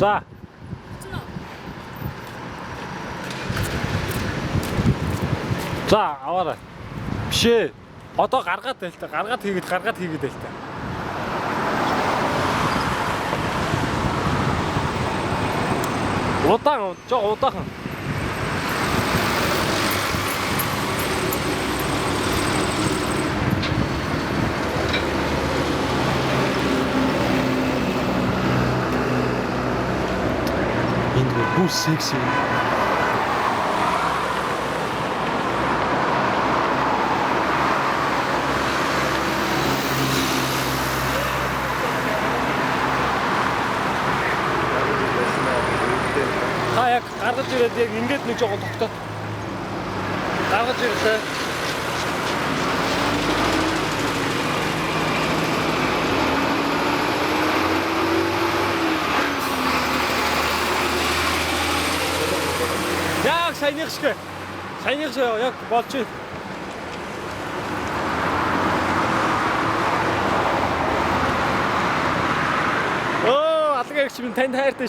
За. За, аваарай. Биш ээ. Одоо гаргаад байл та. Гаргаад хийгээд гаргаад хийгээд байл та. Удаан, жоо удаан. Энд бүр секси. Та яг гаргаж ирээд яг ингээд нэг жоохон тогтоод гаргаж ирлээ. Яг саяных шиг. Саяных шиг яг болж байна. Оо, алга ягч минь танд хайртай шүү.